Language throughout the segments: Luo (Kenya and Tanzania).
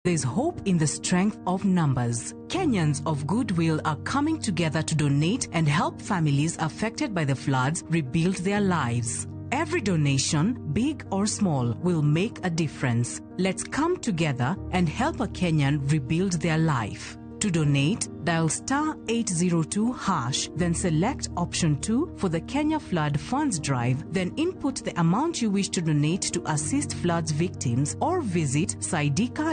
There's hope in the strength of numbers. Kenyans of goodwill are coming together to donate and help families affected by the floods rebuild their lives. Every donation, big or small, will make a difference. Let's come together and help a Kenyan rebuild their life. To donate, dial star 802 hash, then select option 2 for the Kenya Flood Funds Drive, then input the amount you wish to donate to assist floods victims or visit saidika.co.ke.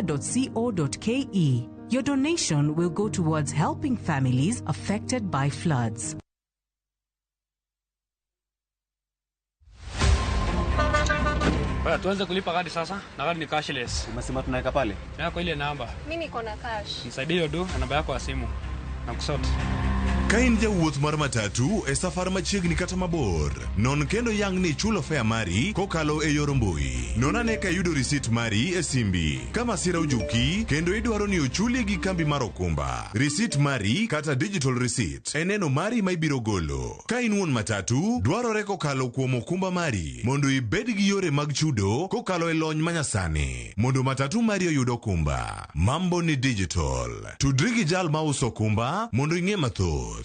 Your donation will go towards helping families affected by floods. Bwana, tuanze kulipa kadi sasa na kadi ni cashless. Umesema tunaweka pale? Yako ile namba. Mimi niko na cash. Nisaidie hiyo do na namba yako ya simu. Na kusort. Ka in jawuoth mar matatu e safar machiegni kata mabor, non kendo yang ni ichulo fare mari kokalo e yor mbui. Non ane ka iyudo risit mari e simbi. Ka masira ojuki kendo idwaro ni ochuli gi kambi mar okumba, risit mari kata digital receipt e neno mari ma ibiro golo. Ka in wuon matatu, dwarore kokalo kuom okumba mari mondo ibed gi yore mag chudo kokalo e lony manyasani mondo matatu mari oyud okumba. Mambo ni digital. Tudri gi jal mauso okumba mondo ing'e mathoth.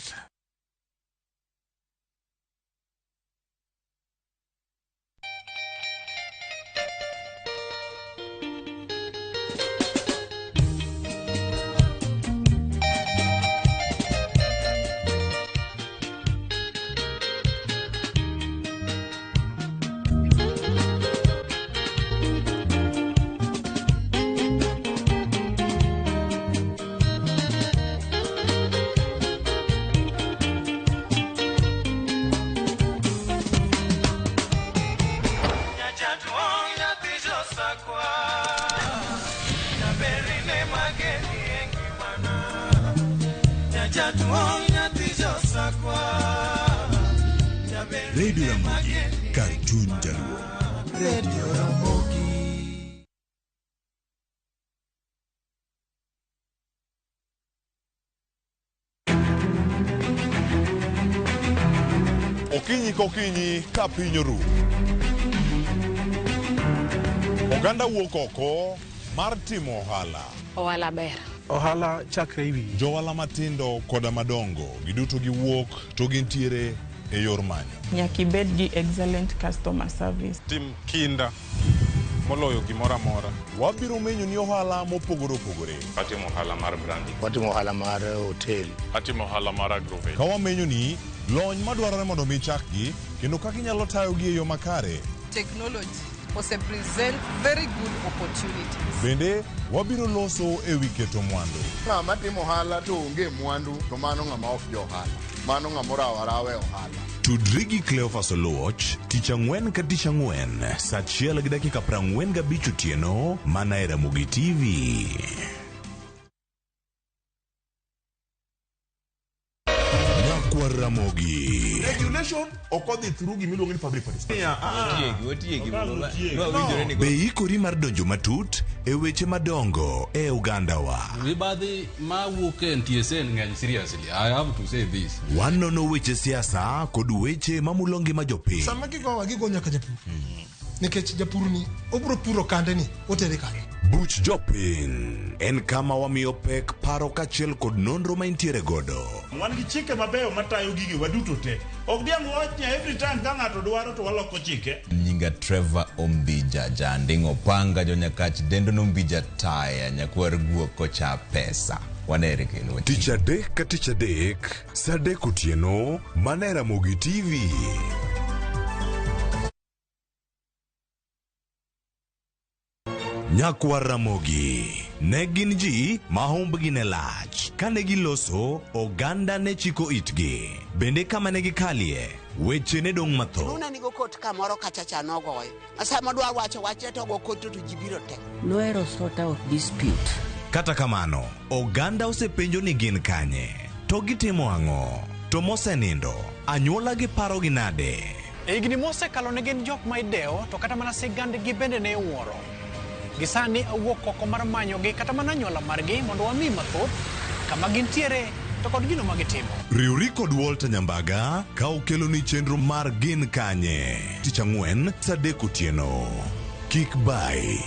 Radio Ramogi, kar chuny jaluo. Radio Ramogi. Okinyi kokinyi ka piny oru. Oganda wuok oko mar timo ohala. Ohala ber. Ohala chakre e wiyi. Johala matindo koda madongo giduto giwuok to gintiere e yor manyo. Nyaka ibed gi excellent customer service. Tim kinda moloyo gimoro amora. Wabiro menyo ni ohala mopogore opogore. Atimo ohala mar branding. Watimo ohala mar hotel. Atimo ohala mar agrovet. Ka wamenyo ni lony madwarore mondo mi chakgi kendo kaka inyalo tayogi e yo makare. Technology ose present very good opportunities. Bende wabiro loso e wi keto mwandu. Ng'ama timo ohala to onge mwandu to mano ng'ama ok jo ohala. Mano ng'ama orawo arawa e ohala. Tudri gi Cleophas Oluoch tich ang'wen ka tich ang'wen saa achiel gi dakika 45 otieno mana e Ramogi TV. Nyakwar Ramogi. Regulation ok odhi through gimiluongo ni public participation. Be ikori mar donjo matut e weche madongo e ogandawa? Mibadhi mawuok e NTSA ng'eny seriously. I have to say this. Wanono weche siasa kod weche mamulo ngima jopiny. Sama gigowa gigo nyaka japur. Nikech japur ni obiro puro kande ni otere kanye. Buch jopiny en kama wamiyo pek paro kaachiel kod nonro ma intiere godo. Wan gi chike mabeyo matayo gigi waduto te. Ok diang' wawach ni every time ka ng'ato dwaro to waloko chike. Nyinga Trevor Ombija Janding' Opanga Jonyakach dendo nombija taya nyakwar guok kocha pesa. Wanere kendo. Tich adek ka tich adek, saa adek otieno, mana e Ramogi TV. Nyakwar Ramogi ne gin ji ma humbgi ne lach. Kane giloso, oganda ne chiko itgi. Bende kama ne gikalie, weche ne dong' mathoth. Luna nigo kot kamoro kacha cha nogoyo. Ma sama odwa wacho wachne to ogo kot to ji biro te. Nohero sort out dispute. Kata kamano, oganda osepenjo ni gin kanye, to gitimo ang'o, to mosenindo, anyuola gi parogi nade? E higni mosekalo ne gin jok ma idewo to kata mana sigandgi bende ne iwuoro. Gi sani awuok oko mar manyogi kata mana anyuola margi mondo wami mathoth kama gintiere to kod gino ma gitimo. Riwri kod Walter Nyambaga ka okeloni chenro mar Gin Kanye tich ang'wen saa adek otieno. Kik bai.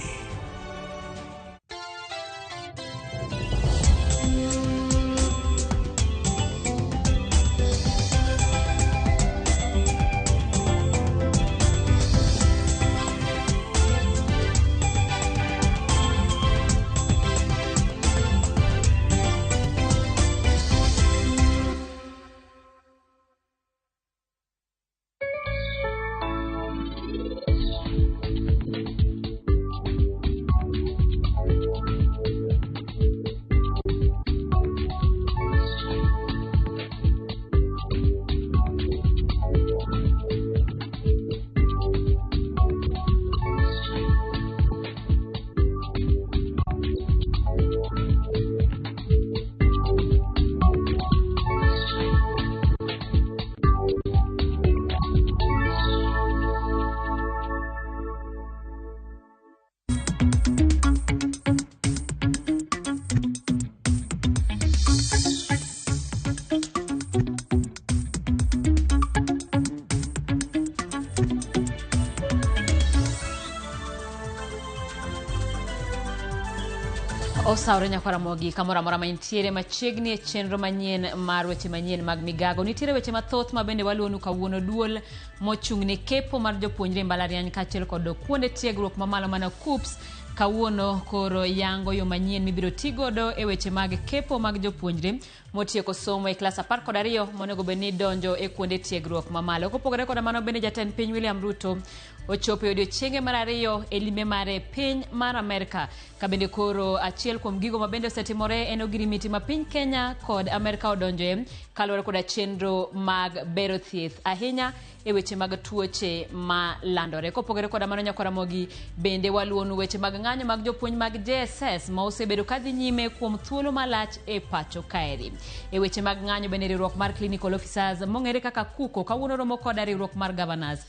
Osawore nyakwara Ramogi kamoro amora ma intiere machiegni e chenro manyien mar weche manyien mag migago. Nitiere weche mathoth ma bende waluwonu kawuono. Duol mochung' ne kepo mar jopuonjre e mbalariany kaachiel kod kuonde tiegruok mamalo mana KUCCPS kawuono koro yango yo manyien mibiro ti godo e weche mag kepo mag jopuonjre motieko somo e klas 12 monego bed ni donjo e kuonde tiegruok mamalo. Kopogore koda mano bende jatend piny William Ruto ochopo e odiochienge mar ariyo e limbe mare e piny mar Amerka. Ka bende koro achiel kuom gigo ma bende osetimore en ogirimiti ma piny Kenya kod Amerka odonjoe kaluwore koda chenro mag bero thieth ahinya e weche mag tuoche ma landore. Kopogore koda mano nyakwara Ramogi bende waluwonu weche mag ng'anyo mag jopuonj mag JSS ma osebedo kadhi nyime kuom thuolo malach e pacho kaeri. E weche mag ng'anyo bende riwruok mar Clinical Officers mong'ere kaka KUKO kawuono romo koda riwruok mar Governors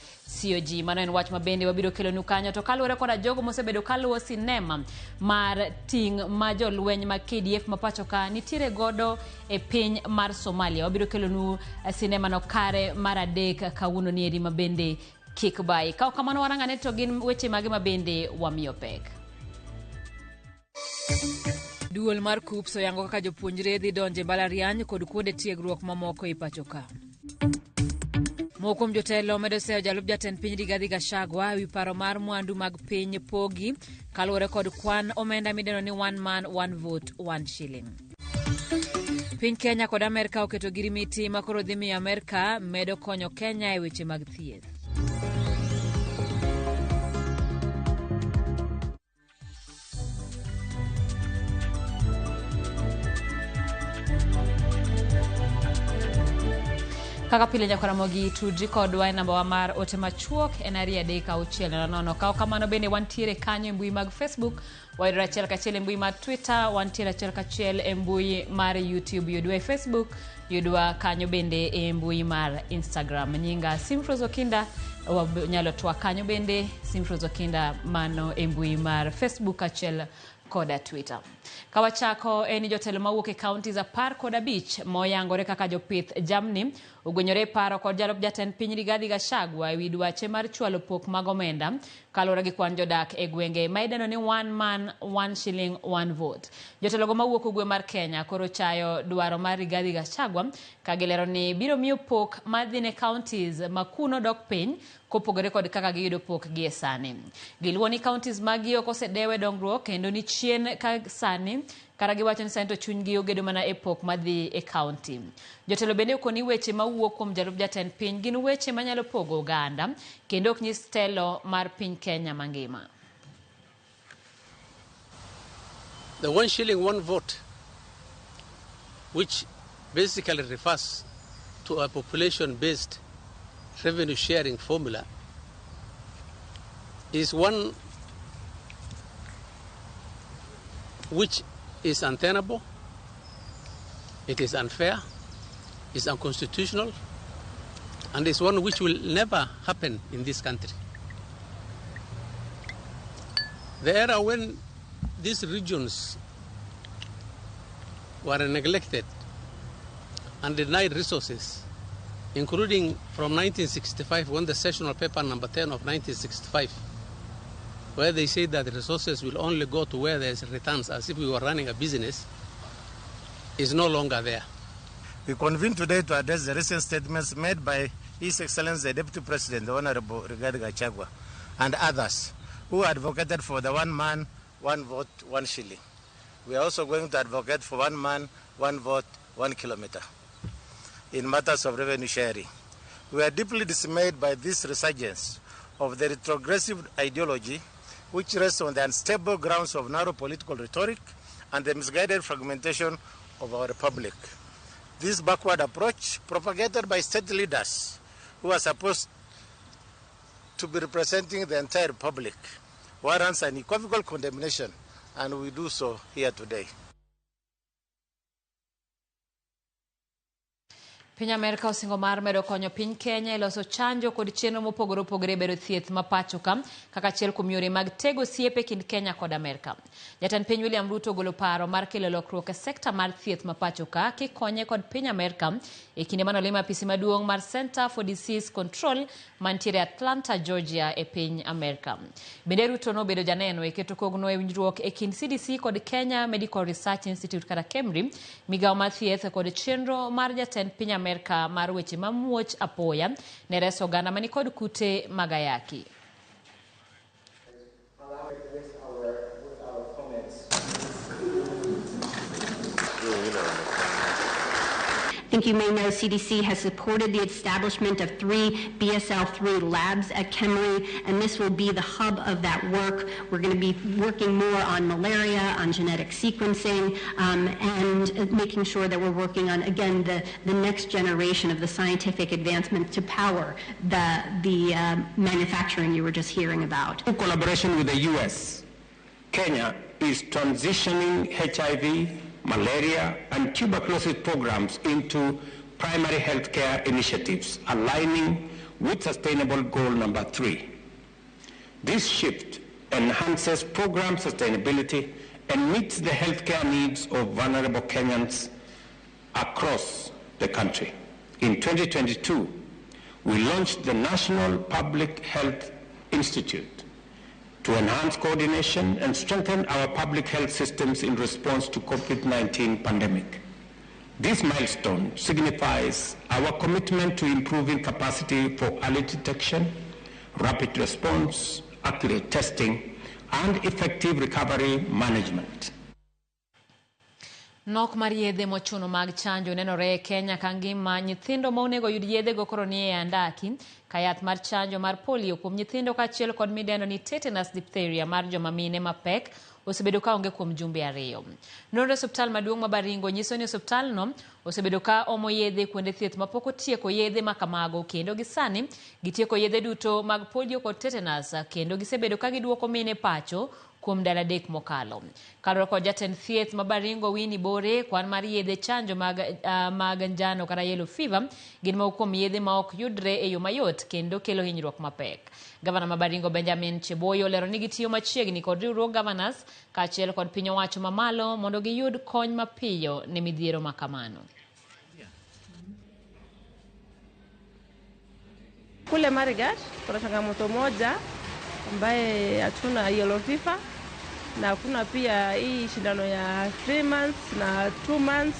COG. Mano en wach ma bende wabiro kelonu kanyo. To kaluwore koda jogo mosebedo kaluwo sinema mar ting' ma jolweny mag KDF ma pacho ka nitiere godo e piny mar Somalia. Wabiro kelonu sinema no kare mar adek kawuono nieri ma bende kik bayi. Ka ok kamano warang'ane to gin weche mage ma bende wamiyo pek. Duol mar KUCCPS oyango kaka jopuonjre dhi donjo e mbalariany kod kuonde tiegruok mamoko e pacho ka. Moko kuom jotelo medo seyo jalup jatend piny Rigathi Gachagua ewi paro mar mwandu mag piny pogi kaluwore kod kwan omenda midendo ni one man one vote one shilling. Piny Kenya kod Amerka oketo girimiti ma koro dhi miyo Amerka medo konyo Kenya e weche mag thieth. Kaka pile nyakwara Ramogi tudri kodwa e namba wa mar ote machuok en 23600. Ka ok kamano bende wantiere kanyo e mbui mag Facebook, wayudore achiel kachiel e mbui mar Twitter, wantiere achiel kachiel e mbui mar YouTube. Yudwa e Facebook, yudwa kanyo bende e mbui mar Instagram. Nyinga Simfros Okinda, wanyalo twak kanyo bende Simfros Okinda mano e mbui mar Facebook achiel koda Twitter. Kawachako en ni jotelo mawuok e counties 15 moyangore kaka jopith jamni ogwenyore paro kod jalup jatend piny Rigathi Gachagua ewi dwache mar chwalo pok mag omenda kaluwore gi kwan jodak e gwenge ma idendo ni one man one shilling one vote. Jotelogo mawuok ugwe mar Kenya koro chayo dwaro mar Rigathi Gachagua ka gilero ni biro miyo pok madhi ne counties ma kuno dok piny kopogore kod kaka giyudo pok gie sani. Giluwo ni counties magi ok osedewe dongruok kendo ni chien ka sani kara giwacho ni sani to chunygi ogedo mana e pok madhi e county. Jotelo bende okoni weche mawuok kuom jalup jatend piny gin weche manyalo pogo oganda kendo ok nyis telo mar piny Kenya mangima. The 1 shilling 1 vote, which basically refers to a population-based revenue sharing formula, is one which is untenable, it is unfair, is unconstitutional, and is one which will never happen in this country. The era when these regions were neglected and denied resources, including from 1965 when the sessional paper number 10 of 1965, where they say that the resources will only go to where there's returns, as if we were running a business, is no longer there. We convene today to address the recent statements made by His Excellency the Deputy President, the Honorable Rigathi Gachagua, and others who advocated for the one man, one vote, one shilling. We are also going to advocate for one man, one vote, 1 kilometer in matters of revenue sharing. We are deeply dismayed by this resurgence of the retrogressive ideology, which rests on the unstable grounds of narrow political rhetoric and the misguided fragmentation of our republic. This backward approach, propagated by state leaders who are supposed to be representing the entire republic, warrants an unequivocal condemnation, and we do so here today. Piny Amerka osingo mar medo konyo piny Kenya e loso chanjo kod chenro mopogore opogore e bero thieth ma pacho ka kaka achiel kuom yore mag tego osiep e kind Kenya kod Amerka. Jatend piny William Ruto ogolo paro mar kelo lokruok e sekta mar thieth ma pacho ka kikonye kod piny Amerka e kinde mane olimo apisi maduong' mar Center for Disease Control mantiere Atlanta, Georgia e piny Amerka. Bende Ruto nobedo janeno e keto kogno e winjruok e kind CDC kod Kenya Medical Research Institute kata KEMRI, migawo mar thieth kod chenro mar jatend piny Amerka mar weche mamuoch apoya ne reso oganda manikod kute mag ayaki. I think you may know CDC has supported the establishment of 3 BSL-3 labs at KEMRI, and this will be the hub of that work. We're going to be working more on malaria, on genetic sequencing, and making sure that we're working on, again, the next generation of the scientific advancement to power the manufacturing you were just hearing about. In collaboration with the U.S., Kenya is transitioning HIV, malaria, and tuberculosis programs into primary healthcare initiatives, aligning with Sustainable Goal number 3. This shift enhances program sustainability and meets the healthcare needs of vulnerable Kenyans across the country. In 2022, we launched the National Public Health Institute to enhance coordination and strengthen our public health systems in response to COVID-19 pandemic. This milestone signifies our commitment to improving capacity for early detection, rapid response, accurate testing, and effective recovery management. Nok mar yedhe mochuno mag chanjo nenore e Kenya ka ngima nyithindo ma onego yud yedhego koro ni e andaki ka yath mar chanjo mar polio kuom nyithindo kaachiel kod midendo ni tetanus diphtheria mar joma mine mapek osebedo ka onge kuom jumbe 2. Nonro e osiptal maduong' ma Baringo nyiso ni osiptalno osebedo ka omo yedhe kuonde thieth mapok otieko yedhe ma kamago kendo gisani gitieko yedhe duto mag polio kod tetanus kendo gisebedo ka giduoko mine pacho kuom ndalo 3 mokalo. Kaluwore kod jatend thieth ma Baringo Winnie Bore, kwan mar yedhe chanjo mag njano kata yellow fever gin moko kuom yedhe ma ok yudre e yo mayot kendo kelo hinyruok mapek. Gavana ma Baringo Benjamin Cheboyo olero ni gitiyo machiegni kod riwruog governors kaachiel kod piny owacho mamalo mondo giyud kony mapiyo ne midhiero ma kamano. Kule Marigat kuna changamoto moja ambaye hatuna yellow fever na hakuna pia hii shindano ya 3 months na 2 months,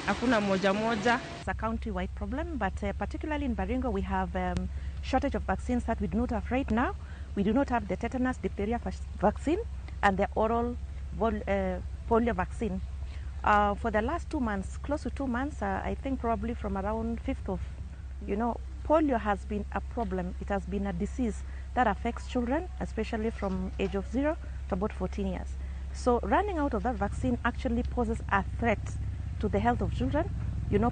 hakuna moja moja. It's a county-wide problem, but particularly in Baringo we have shortage of vaccines that we do not have right now. We do not have the tetanus diphtheria vaccine and the oral polio vaccine. For the last 2 months, close to 2 months, I think probably from around 5th of, polio has been a problem. It has been a disease that affects children, especially from age of 0 to about 14 years. So running out of that vaccine actually poses a threat to the health of children,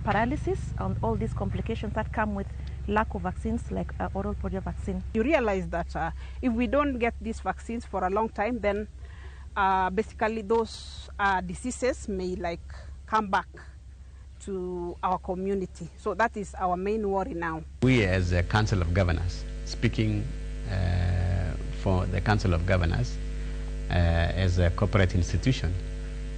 paralysis and all these complications that come with lack of vaccines like oral polio vaccine. You realize that if we don't get these vaccines for a long time, then basically those diseases may come back to our community. So that is our main worry now. We as a Council of Governors, speaking for the Council of Governors as a corporate institution,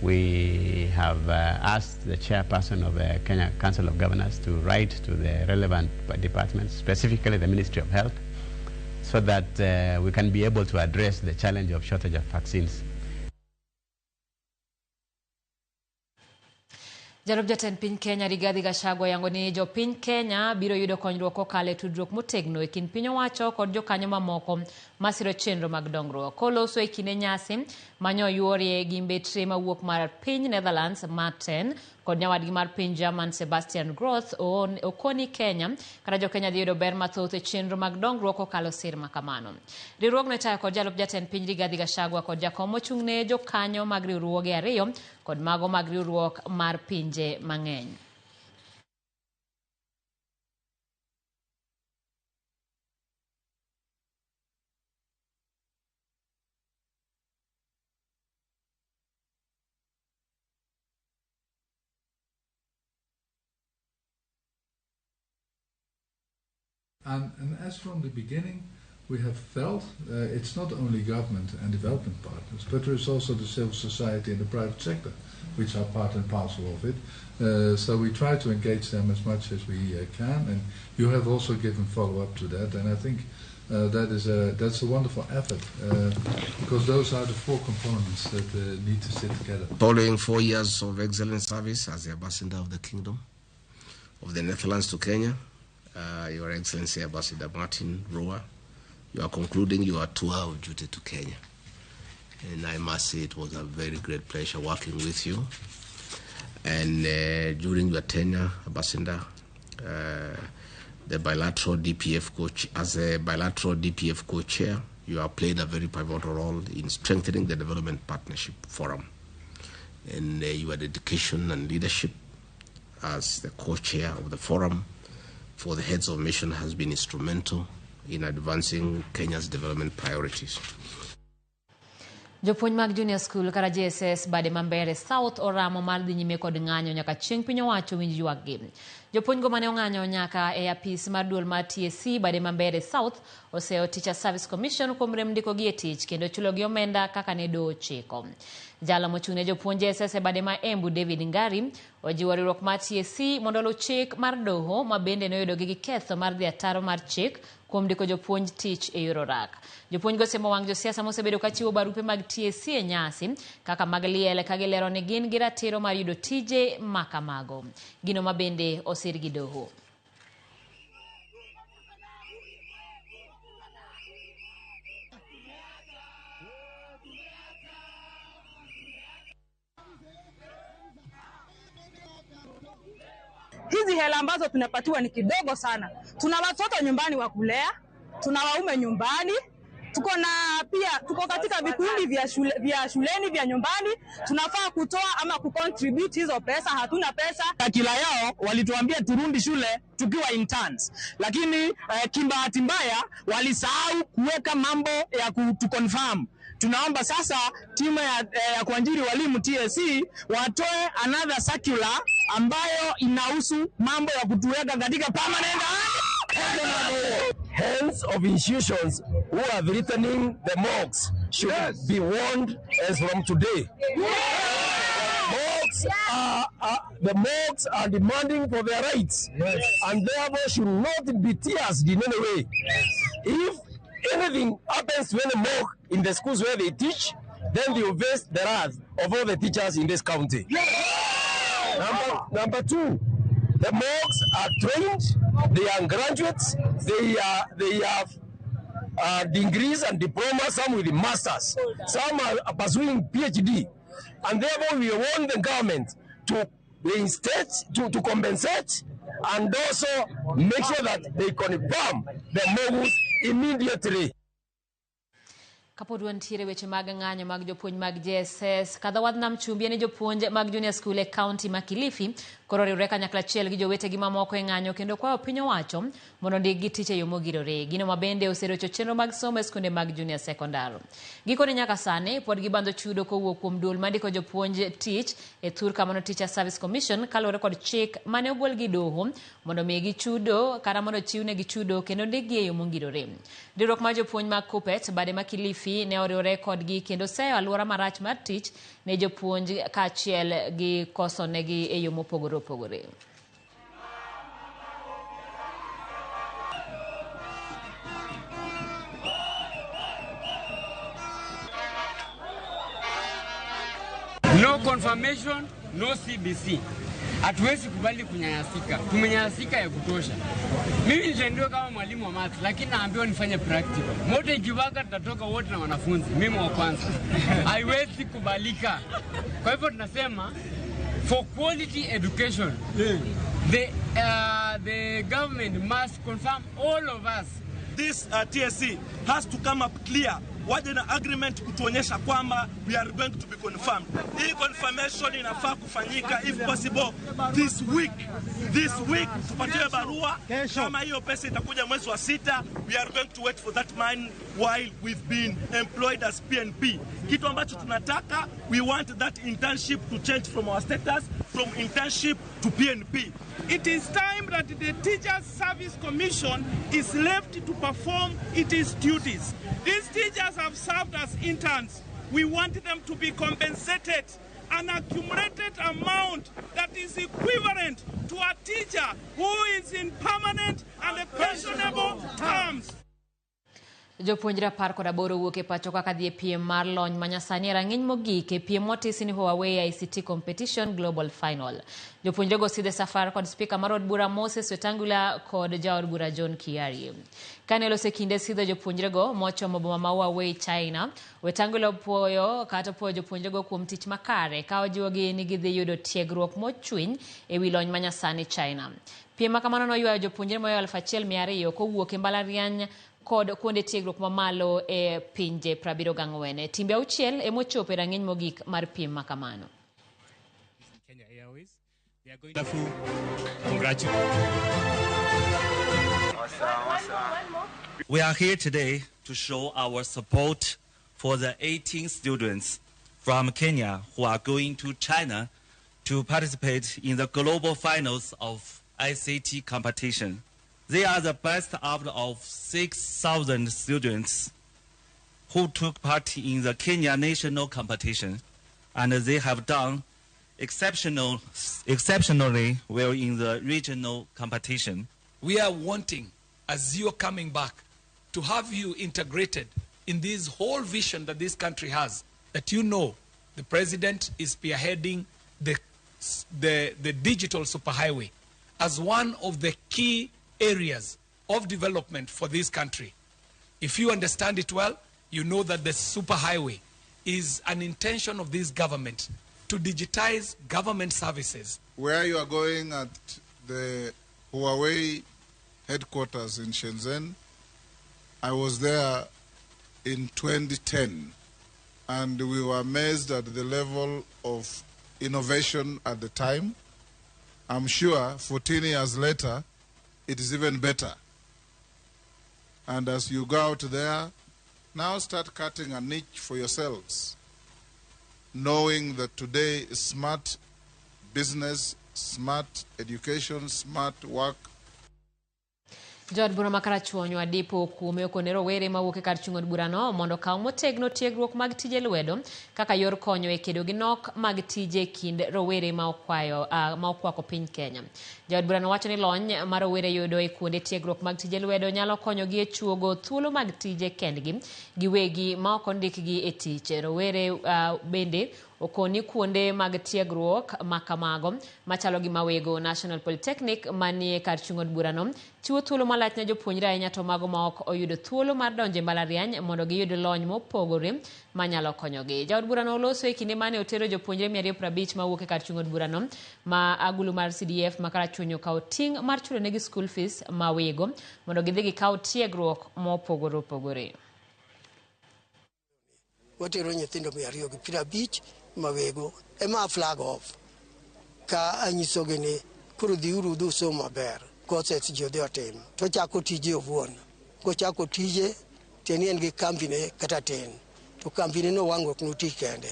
we have asked the chairperson of the Kenya Council of Governors to write to the relevant departments, specifically the Ministry of Health, so that we can be able to address the challenge of shortage of vaccines. Jalup jatend piny Kenya Rigathi Gachagua yango ni jopiny Kenya biro yudo konyruok kokalo e tudruok motegno e kind piny owacho kod jokanyo mamoko masiro chenro mag dongruok. Koloso e kinde nyasi manyo yuorie gi mbetre mawuok mar piny Netherlands Martin kod nyawadgi mar piny German Sebastian Groth okoni Kenya kata jokenya dhi yudo ber mathoth e chenro mag dongruok kokalo sir makamano. Riwruogno itayo kod jalup jatend piny Rigathi Gachagua kod jakom mochung'ne jokanyo mag riwruoge ariyo kod mago mag riwruok mar pinje mang'eny. And as from the beginning, we have felt it's not only government and development partners, but there is also the civil society and the private sector, which are part and parcel of it. So we try to engage them as much as we can, and you have also given follow-up to that, and I think that's a wonderful effort, because those are the four components that need to sit together. Following 4 years of excellent service as the ambassador of the Kingdom of the Netherlands to Kenya, Your Excellency Ambassador Martin Broere, you are concluding your tour of duty to Kenya. And I must say it was a very great pleasure working with you. And during your tenure, Ambassador, the bilateral DPF coach, as a bilateral DPF co-chair, you have played a very pivotal role in strengthening the Development Partnership Forum. And your dedication and leadership as the co-chair of the forum for the heads of mission has been instrumental in advancing Kenya's development priorities. Jopuonj mag Junior School kata JSS bade ma Mbeere South oramo mar dhi nyime kod ng'anyo nyaka chieng' piny owacho winj ywakgi. Jopuonj go mane ong'anyo nyaka e apis mar duol mar TSC bade ma Mbeere South oseyo Teacher Service Commission kuom rem ndikogi e tich kendo chulogi omenda kaka ne doho ochiko. Jalo mochung' ne jopuonj JSS e bade ma Embu David Ngari ojiwo riwruok mar TSC mondo oluw chik mar doho ma bende noyudogi gi ketho mar dhi ataro mar chik kuom ndiko jopuonj tich e yor orak. Jopuonj go semo wang' josiasa mosebedo ka chiwo barupe mag TSC e nyasi kaka mag liel ka gilero ni gin gi ratiro mar yudo tije ma kamago. Gino ma bende osir gi doho. Hizi hela ambazo tunapatiwa ni kidogo sana. Tuna watoto nyumbani wa kulea, tuna waume nyumbani, tuko na pia tuko katika vikundi vya shuleni vya nyumbani, tunafaa kutoa ama kucontribute hizo pesa, hatuna pesa. Kila yao walituambia turundi shule tukiwa interns, lakini kimbahati mbaya walisahau kuweka mambo ya kutuconfirm. Tunaomba sasa timu ya kuajiri walimu TSC watoe another circular ambayo inahusu mambo ya kutuweka katika permanent. Heads of institutions who are threatening the mosques should be warned as from today. The mosques are demanding for their rights, and therefore should not be teased in any way. If anything happens to any mosque in the schools where they teach, then they will face the wrath of all the teachers in this county. Number two, the mosques are trained, they are graduates, they have degrees and diplomas, some with masters, some are pursuing PhD, and therefore we want the government to reinstate, to compensate, and also make sure that they confirm the mosques immediately. Kapod wantiere weche mag ng'anyo mag jopuonj mag JSS, kadho nam chumbi ne jopuonj mag Junior School e county ma Kilifi koro riwre kanyakla achiel gi jowetegi mamoko e ng'anyo kendo kwayo piny owacho mondo ondikgi tich e yo mogirore. Gino ma bende oserocho chenro mag somo e skunde mag Junior Secondary. Gikone nyaka sani pod gibandho chudo kowuok kuom duol mandiko jopuonj tich e thur kamano Teacher Service Commission kaluwore kod chik mane ogol gi doho mondo migi chudo kata mondo chiwnegi chudo kendo ndikgi e yo mongirore. Riwruok mar jopuonj mag Kuppet bade ma Kilifi ne oriwore kodgi kendo seyo alwora marach mar tich ne jopuonj kaachiel gi koso negi e yo mopogore opogore. No confirmation, no CBC. Hatuwezi kubali kunyanyasika. Tumenyanyasika ya kutosha. Mimi nitaendelea kama mwalimu wa maths, lakini naambiwa nifanye practical. Moto ikiwaka tutatoka wote na wanafunzi. Mimi wa kwanza. Haiwezi kubalika. Kwa hivyo tunasema for quality education, the government must confirm all of us. This TSC has to come up clear. Waje na agreement kutuonyesha kwamba we are going to be confirmed. Hii confirmation inafaa kufanyika if possible this week. This week tupatiwe barua kama hiyo pesa itakuja mwezi wa 6. We are going to wait for that money while we've been employed as PNP. Kitu ambacho tunataka, we want that internship to change from our status from internship to PNP. It is time that the Teachers Service Commission is left to perform its duties. These teachers have served as interns. We want them to be compensated an accumulated amount that is equivalent to a teacher who is in permanent and pensionable terms. Jopuonjre 18 wuok e pacho kaka dhi e piem mar lony manyasani e rang'iny mogik e piem motisi ni Huawei ICT Competition Global Final. Jopuonjrego sidhe safar kod spika mar od bura Moses Wetangula kod jaod bura John Kiarie. Kane olose kinde sidho jopuonjrego mochomo boma ma Huawei China, Wetangula opuoyo kata opuoyo jopuonjrego kuom tich makare ka ojiwogi ni gidhi yudo tiegruok mochwiny e wi lony manyasani China. Piem ma kamano noywayo jopuonjre moyo 1200 kowuok e mbalariany kod kuonde tiegruok mamalo e pinje 74. Timbe 6 emochopo e rang'iny mogik mar piem ma kamano. We are here today to show our support for the 18 students from Kenya who are going to China to participate in the global finals of ICT competition. They are the best out of 6,000 students who took part in the Kenya national competition, and they have done exceptionally well in the regional competition. We are wanting, as you are coming back, to have you integrated in this whole vision that this country has, that you know the president is spearheading the digital superhighway as one of the key areas of development for this country. If you understand it well, you know that the superhighway is an intention of this government to digitize government services. Where you are going at the Huawei headquarters in Shenzhen, I was there in 2010, and we were amazed at the level of innovation at the time. I'm sure 14 years later, it is even better. And as you go out there, now start cutting a niche for yourselves, knowing that today smart business, smart education, smart work. Jaod bura ma Karachuonyo Adipo okume okone rowere mawuok e kar chung' od burano mondo okaw motegno tiegruok mag tije lwedo kaka yor konyo e kedo gi nok mag tije e kind rowere ma okwako piny Kenya. Jaod burano wacho ni lony ma rowere yudo e kuonde tiegruok mag tije lwedo nyalo konyogi e chuogo thuolo mag tije kendgi giwegi ma ok ondikgi e tich. Rowere bende okoni kuonde mag tiegruok ma kamago machalo gi Mawego National Polytechnic manie kar chung' od burano chiwo thuolo malach ne jopuonjre ahinya to mago ma ok oyudo thuolo mar donjo e mbalariany mondo giyud lony mopogore manyalo konyogi. Jaod burano oloso e kinde mane otero jopuonjre 250 mawuok e kar chung' od burano ma agulu mar CDF ma Karachuonyo okawo ting' mar chulo negi school fees mawego mondo gidhi gikaw tiegruok mopogore opogore. Watero nyithindo 250 mawego ema flag off ka anyisogi ni koro dhiuru udhi usom maber courses ji odhi otim to chako tije owuon kochako tije tieni en gi kambine kata tin to kambine no wang' ok noti kende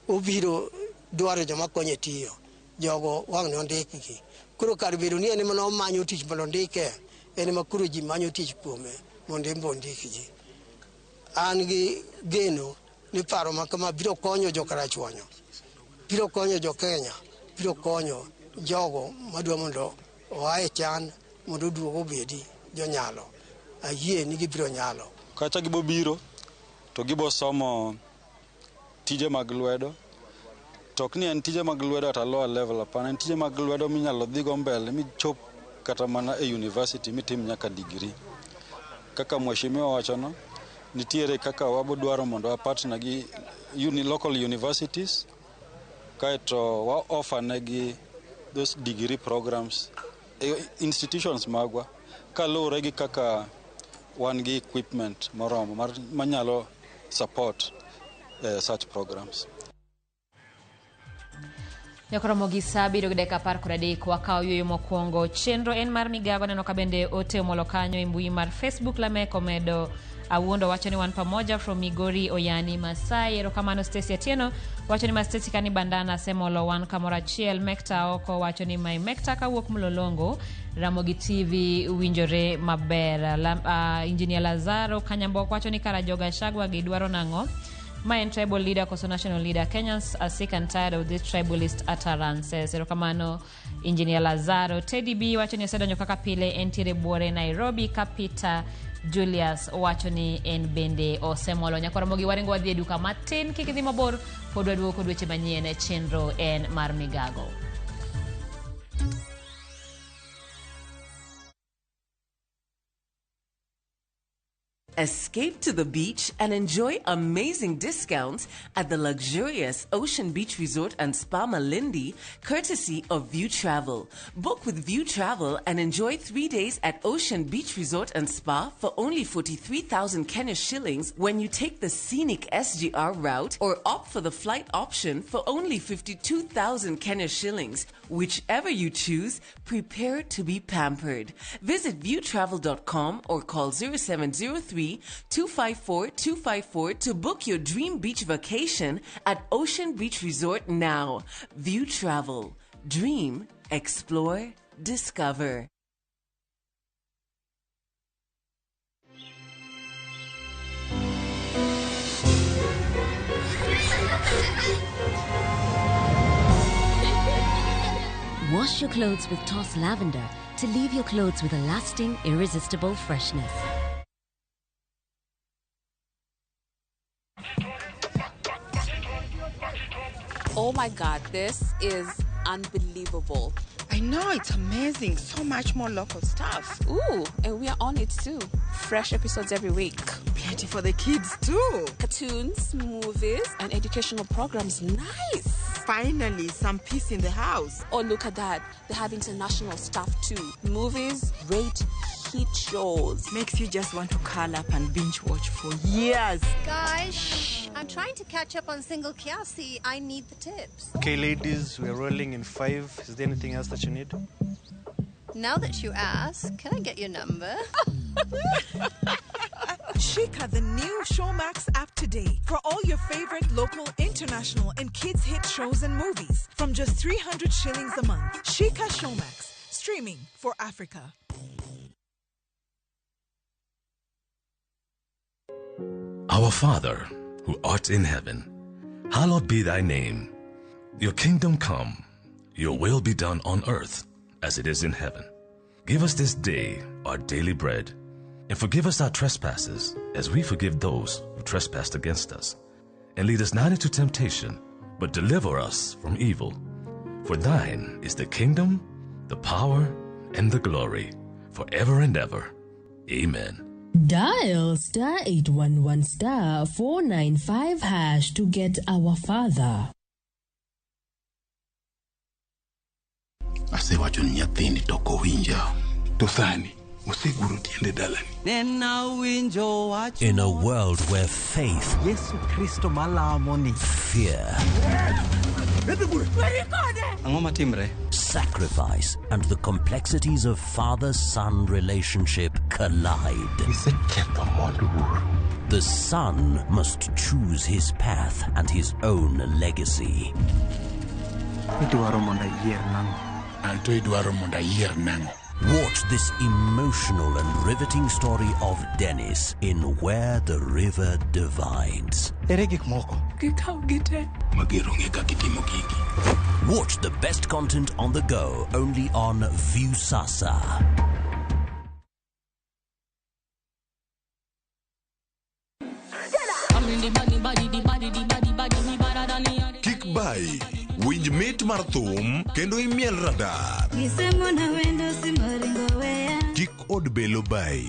obiro dwaro joma konye tiyo jogo wang' ne ondikgi koro kar bedo ni en ema nomanyo tich mondo ondike en ema koro ji manyo tich kuome mondo en be ondik ji. An gi geno ni paro ma kama biro konyo jo Karachuonyo, biro konyo jo Kenya, biro konyo jogo madwa mondo oa e chan mondo oduog obedi jonyalo. Ayie ni gibiro nyalo. Kacha gibo biro to gibo somo tije mag lwedo. To ok ni en tije mag lwedo at a lower level, hapana, en tije mag lwedo minyalo dhigo mbele michop kata mana e university mitim nyaka degree. Kaka mheshimiwa wachono, nitiere kaka wabodwaro mondo wa partner gi local universities kaeto wa offer negi those degree programs e institutions magwa kaluwore gi kaka wan gi equipment moromo manyalo support such programs. Nyakoromo gi saa 7:13 wakawo yueyo mokwongo. Chenro en mar migago neno ka bende ote omolo kanyo e mbui mar Facebook. Lamek omedo Awuondo wacho ni wan pamoja from Migori Oyani Masai. Erokamano Stacy Atieno wacho ni ma Stacy kani bandana semolo wan kamoro achiel. Mekta oko wacho ni my Mekta kawuok Mlolongo Ramogi TV winjore maber. Engineer Lazaro Kanyambok wacho ni kara joga Shagwa gi dwaro nang'o? Ma en tribal leader koso national leader? Kenyans are sick and tired of this tribalist utterances. Erokamano Engineer Lazaro. Teddy B wacho ni osedonjo kaka pile entiere buore Nairobi ka Peter Julius wacho ni en bende osemolo. Nyakwaramogi waringo wadhi e duka matin kik idhi mabor pod waduogo kod weche manyien chenro en mar migago. Escape to the beach and enjoy amazing discounts at the luxurious Ocean Beach Resort and Spa Malindi, courtesy of View Travel. Book with View Travel and enjoy 3 days at Ocean Beach Resort and Spa for only 43,000 Kenya shillings when you take the scenic SGR route or opt for the flight option for only 52,000 Kenya shillings. Whichever you choose, prepare to be pampered. Visit viewtravel.com or call 0703 254 254 to book your dream beach vacation at Ocean Beach Resort now. View Travel. Dream, explore, discover. Wash your clothes with Toss Lavender to leave your clothes with a lasting, irresistible freshness. Oh my God, this is unbelievable. I know, it's amazing. So much more local stuff. Ooh, and we are on it too. Fresh episodes every week. Plenty for the kids too. Cartoons, movies, and educational programs. Nice. Finally, some peace in the house. Oh, look at that. They have international stuff too. Movies, great hit shows. Makes you just want to curl up and binge watch for years. Guys, shh. I'm trying to catch up on Single Kiasi. I need the tips. Okay, ladies, we're rolling in 5. Is there anything else that you need? Now that you ask, can I get your number? Shika the new Showmax app today for all your favorite local, international, and kids hit shows and movies from just 300 shillings a month. Shika Showmax, streaming for Africa. Our Father, who art in heaven, hallowed be thy name. Your kingdom come, your will be done on earth as it is in heaven. Give us this day our daily bread, and forgive us our trespasses as we forgive those who trespass against us. And lead us not into temptation, but deliver us from evil. For thine is the kingdom, the power, and the glory, forever and ever. Amen. Dial star 811 star 495 hash to get our Father. Asewacho ni nyathini to ok owinja. To sani oseguro tiende dalani. In a world where faith, Yesu Kristo malamo ni fear, Ang'o matimre? sacrifice, and the complexities of father-son relationship collide. The son must choose his path and his own legacy. Idwaro mondo ayier nang'o? Anto idwaro mondo ayier nang'o? Watch this emotional and riveting story of Dennis in Where the River Divides. Ere gik moko? Gikaw gite. Mager onge kaka itimo gigi. Watch the best content on the go only on Viusasa. Kik bai, winj mit mar thum kendo imiel radar. Kik od belo bai.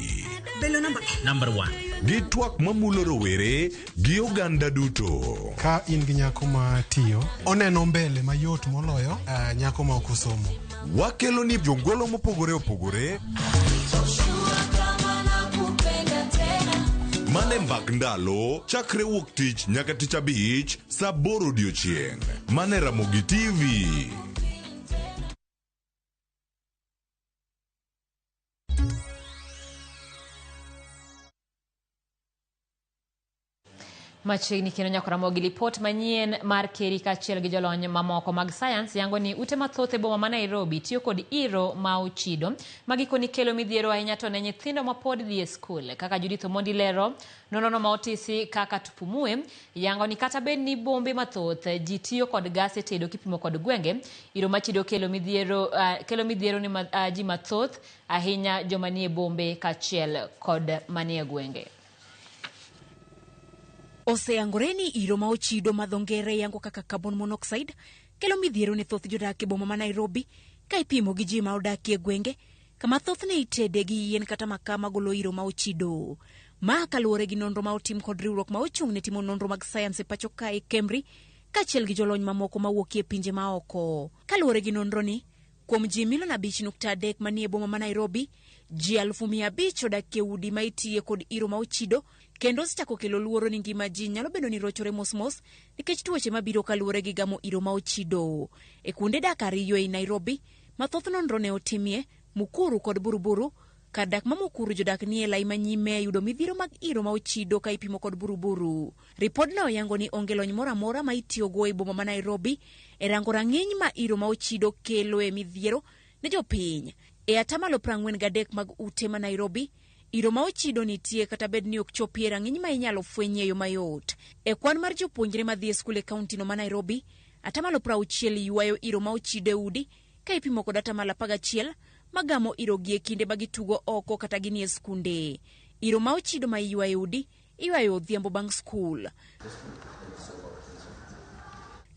Belo number 1. Gi twak mamulo rowere gi oganda duto. Ka in gi nyako ma tiyo, oneno mbele mayot moloyo nyako ma ok osomo. Wakelo ni jongolo mopogore opogore Mane Mbak Ndalo chakre wuok tich nyaka tich abich saa 8 odiochieng'. Mane Ramogi TV. Machiegni kendo nyaka Ramogi lipot manyien mar Keri kaachiel gi jolony mamoko mag sayans yango ni ute mathoth e boma ma Nairobi tiyo kod iro ma ochido ma gikoni kelo midhiero ahinya to ne nyithindo ma pod dhi e skul. Kaka Judith Omondi lero, nonrono ma otisi kaka Tupumue yango ni kata bed ni bombe mathoth ji tiyo kod gas e tedo kipimo kod gwenge, iro machido kelo midhiero ne ji mathoth ahinya joma nie bombe kaachiel kod manie gwenge. Oseyangore ni iro ma ochido ma dho ngere yango kaka carbon monoxide kelo midhiero ne thoth jodak e boma ma Nairobi ka ipimo gi ji ma odak e gwenge kama thothne itede gi yien kata makaa magolo iro ma ochido. Ma kaluwore gi nonro ma otim kod riwruok ma ochung' ne timo nonro mag sayans e pacho kae Kemri kaachiel gi jolony mamoko mawuok e pinje maoko. Kaluwore gi nonro ni, kuom ji milion 5.3 manie boma ma Nairobi, ji 500,000 odak e udi ma itiye kod iro ma ochido kendo osechako kelo luoro ni ngima ji nyalo bedo ni rochore mosmos nikech tuoche mabiro kaluwore gi gamo iro ma ochido. E kuonde dak ariyo ei Nairobi ma thoth nonro ne otimie, Mukuru kod Buruburu, kar dak ma Mukuru jodak nie lai manyime yudo midhiero mag iro ma ochido ka ipimo kod Buruburu. Ripodno yango ni onge lony moro amora ma itiyogo e boma ma Nairobi e rango rang'iny ma iro ma ochido kelo e midhiero ne jopiny. E 43% mag ute ma Nairobi, iro ma ochido nitie kata bed ni ok chopie rang'iny ma inyalo fweny e yo mayot. E kwan mar jopuonjre madhi e skul e kauntino ma Nairobi, 60% ywayo iro ma ochido e udi ka ipimo kod 11% magamo iro gi e kinde ma gitugo oko kata ginie skunde. Iro ma ochido ma iywayo e udi iywayo odhiambo bang' skul.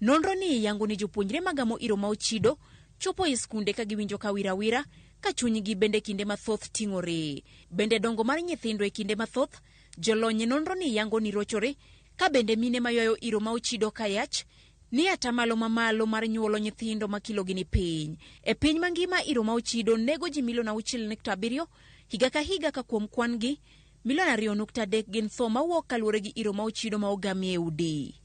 Nonro ni yango ni jopuonjre magamo iro ma ochido chopo e skunde ka giwinjo ka wirawira ka chunygi bende kinde mathoth ting'ore. Bende dongo mar nyithindo e kinde mathoth, jolony e nonro ni yango ni rochore ka bende mine maywayo iro ma ochido ka yach ni atamalo mamalo mar nyuolo nyithindo ma kilogi ni piny. E piny mangima iro ma ochido nego ji milion 6.7 higa ka higa ka kuom kwan gi milion 2.3 gin tho mawuok kaluwore gi iro ma ochido ma ogami e udi.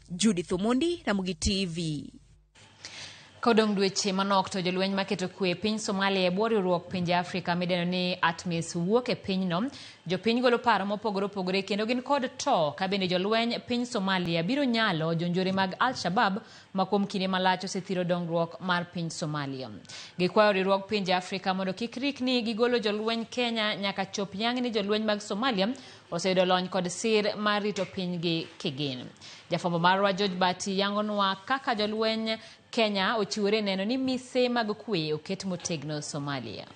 Judith Omondi, Ramogi TV. Kodong' dweche manok to jolweny maketo kwe e piny Somalia e bwo riwruok pinje Afrika midendo ni ATMIS wuok e pinyno. Jopiny golo paro mopogore opogore kendo gin kod to ka bende jolweny piny Somalia biro nyalo jonjore mag Al-Shabaab ma kuom kinde malach osethiro dongruok mar piny Somalia. Gikwayo riwruog pinje Afrika mondo kik rikni gigolo jolweny Kenya nyaka chop yang ni jolweny mag Somalia oseyudo lony kod sir mar rito pinygi kigin. Jafwambo marwa George Bati yangonwa kaka jolweny Kenya ochiwore neno ni mise mag kwe oket motegno Somalia.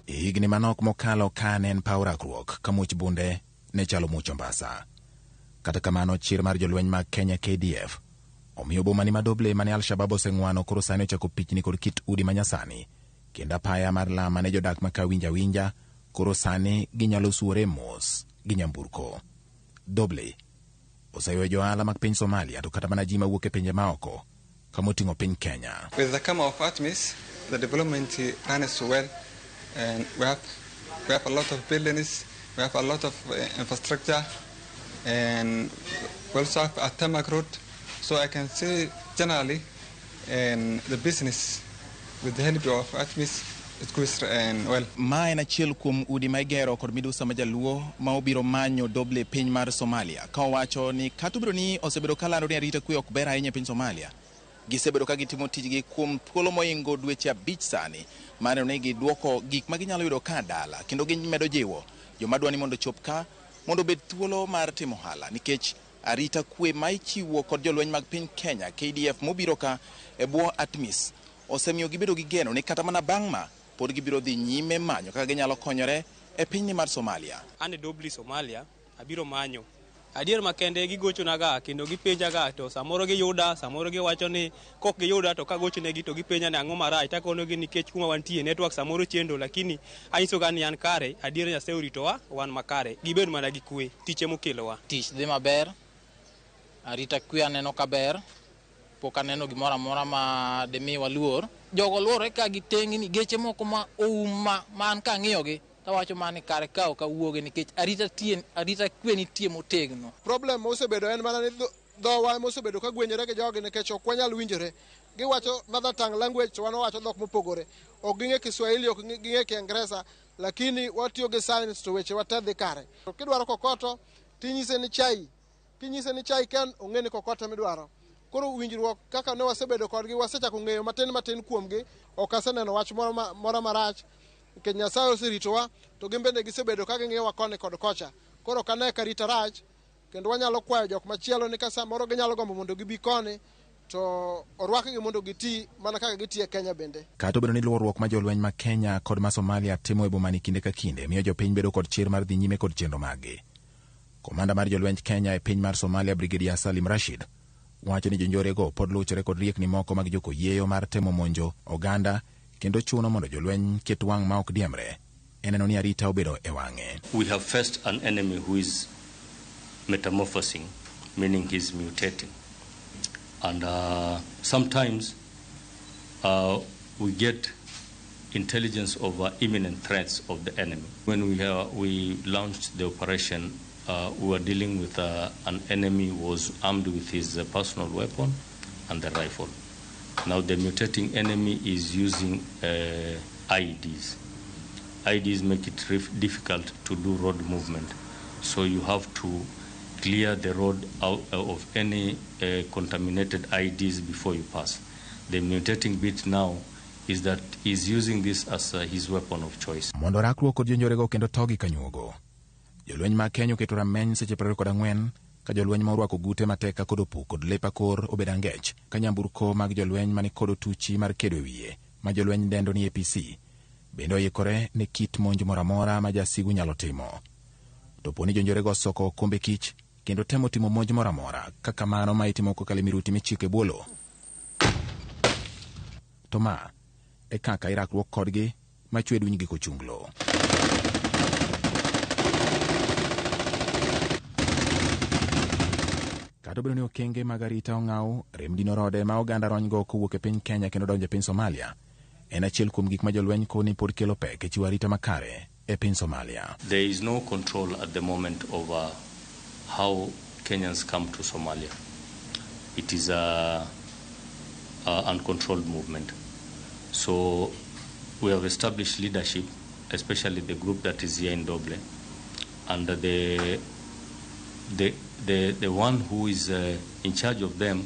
Higni manok mokalo ka ne en paw rakruok ka much bunde ne chalo much ombasa. Kata kamano chir mar jolweny mag Kenya KDF omiyo boma ni madoble mane Al-Shabaab oseng'wano koro sani ochako pichni kod kit udi manyasani kendo apaya mar lama ne jodak ma ka winja winja koro sani ginyalo suore mos gi nyamburko. Doble oseywayo jo ohala mag piny Somalia to kata mana ji mawuok e pinje maoko kamoting'o piny Kenya. With the come of ATMIS, the development runs well, and we have a lot of buildings, we have a lot of infrastructure, and we also have a tarmac road. So I can say generally, and the business with the help of ATMIS, it goes and well. Ma en achiel kuom udi ma igero kod midusa ma jaluo ma obiro manyo doble piny mar Somalia. Ka owacho ni kata obedo ni osebedo ka lando ni arita kwe ok ber ahinya e piny Somalia, gisebedo ka gitimo tijgi kuom thuolo mohingo dweche 5 sani, mar neno ni giduoko gik ma ginyalo yudo ka dala kendo gimedo jiwo joma dwa ni mondo ochop ka mondo obed thuolo mar timo ohala nikech arita kwe ma ichiwo kod jolweny mag piny Kenya KDF mobiro ka e bwo ATMIS osemiyo gibedo gi geno ni kata mana bang' ma pod gibiro dhi nyime manyo kaka ginyalo konyore e pinyni mar Somalia. An e Dobli Somalia abiro manyo. Adier makende gigochonaga kendo gipenjaga to samoro giyuda, samoro giwacho ni kok giyuda to kagochonegi to gipenja ni ang'o marach, takonogi nikech kuma wantie network samoro chendo, lakini anyisoga ni an kare, adier Nyasaye oritowa, wan makare, gibed mana gi kwe, tich emokelowa. Tich dhi maber, Arita kwe aneno kaber, pok aneno gimoro amora ma demi waluor. Jogo luorore ka gitengni geche moko ma oum ma an kang'iyogi tawacho mana ni kare ka ok awuoge nikech arita kwe nitie motegno. Problem mosebedo en mana ni dhowa mosebedo ka gwenyore gi jogi nikech ok wanyal winjore. Giwacho mother tongue language to wan wawacho dhok mopogore. Ok ging'e Kiswahili, ok ging'e Kiingereza, lakini watiyo gi signs to weche wate dhi kare. To kidwaro kokoto tinyise ni chai, kinyise ni chai ken ong'e ni kokoto midwaro. Koro winjruok kaka ne wasebedo kodgi wasechako ng'eyo matin matin kuomgi, ok aseneno wach moro marach nikech Nyasaye oseritowa to gin bende gisebedo ka ging'iyowa koni kod kocha. Koro ok ane ka rita rach kendo wanyalo kwayo jok machielo ni ka samoro ginyalo gombo mondo gibi koni to orwakgi mondo giti mana kaka gitiyo e Kenya bende. Kata obedo ni luorruok ma jolweny ma Kenya kod ma Somalia timo e bomani kinde ka kinde miyo jopiny bedo kod chir mar dhi nyime kod chenro maggi. Komanda mar jolwenj Kenya e piny mar Somalia Brigadier Salim Rashid wacho ni jonjorego pod luchore kod riekni moko mag jokoyieyo mar temo monjo oganda kendo chuno mondo jolweny ket wang' ma ok diemre e neno ni arita obedo e wang'e. We have faced an enemy who is metamorphosing, meaning he's mutating. And sometimes we get intelligence of imminent threats of the enemy. When we launched the operation, we were dealing with an enemy who was armed with his personal weapon and the rifle. Now the mutating enemy is using IEDs. IEDs make it difficult to do road movement. So you have to clear the road out of any contaminated IEDs before you pass. The mutating bit now is that he's using this as his weapon of choice. Mondo rakruok kod jonjorego kendo togi kanyuogo. Jolweny mag Kenya oketo rameny seche 24 ka jolweny ma orwako gute matek kod opuk kod lep akor obedo angech ka nyamburko mag jolweny mani kod otuchi mar kedo e wiye ma jolweny dendo ni APC bende oikore ne kit monj moro amora ma jasigu nyalo timo. To po ni jonjorego osoko okombe kich kendo temo timo monj moro amora kaka mano ma itimo kokalo e miruti michiko e bwolo. To ma e kaka irakruok kodgi machwe dunygi kochunglo. Kata obedo ni okenge mag arita ong'aw, rem dino rode ma oganda ronygo kowuok e piny Kenya kendo donjo e piny Somalia en achiel kuom gik ma jolweny koni pod kelo pek e chiwo arita makare e piny Somalia. There is no control at the moment over how Kenyans come to Somalia. It is a uncontrolled movement. So we have established leadership, especially the group that is here in Doble, and the one who is in charge of them,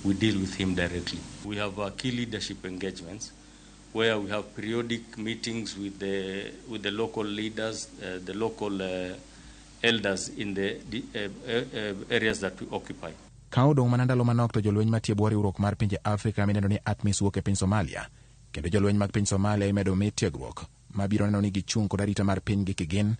we deal with him directly. We have key leadership engagements where we have periodic meetings with the local leaders, the local elders in the areas that we occupy. Ka odong' mana ndalo manok to jolweny matiyo e bwo riwruok mar pinje Afrika mineno ni ATMIS wuok e piny Somalia, kendo jolweny mag piny Somalia imedo mi tiegruok mabiro neno ni gichung' kod arita mar pinygi kigin.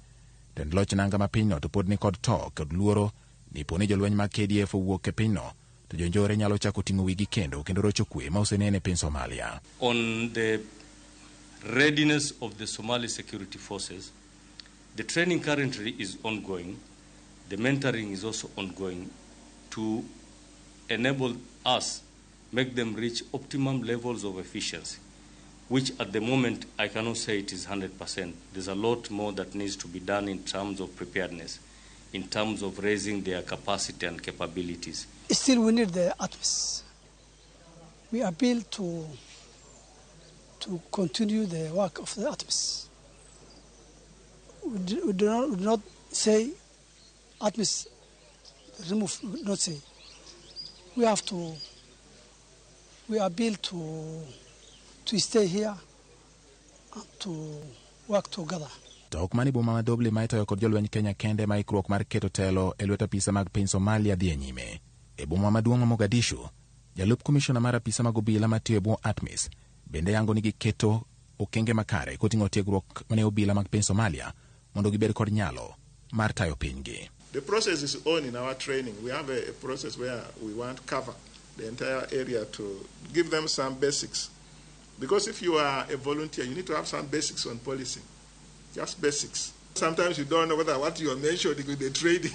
Tend loch nanga ma pinyno to pod ni kod to kod luoro ni po ni jolweny mag KDF owuok e pinyno to jonjore nyalo chako ting'o wigi kendo rocho kwe ma osenene e piny Somalia. On the readiness of the Somali security forces, the training currently is ongoing, the mentoring is also ongoing to enable us, make them reach optimum levels of efficiency, which at the moment I cannot say it is 100%. There's a lot more that needs to be done in terms of preparedness, in terms of raising their capacity and capabilities. Still we need the ATMIS. We appeal to continue the work of the ATMIS. We do not say ATMIS remove, we do not say. We have to, we appeal to stay here and to work together. To ok mani boma ma Doble ma itayo kod jolweny Kenya kende ma ikruok mar keto telo e lwet apisa mag piny Somalia dhi e nyime. E boma maduong' ma Mogadishu, jalup komishona mar apisa mag obila matiyo e bwo ATMIS bende yango ni giketo okenge makare koting'o tiegruok mane obila mag piny Somalia mondo gibed kod nyalo mar tayo pinygi. The process is on in our training. We have a process where we want to cover the entire area to give them some basics. Because if you are a volunteer, you need to have some basics on policing. Just basics. Sometimes you don't know whether what you are mentioning with the trading,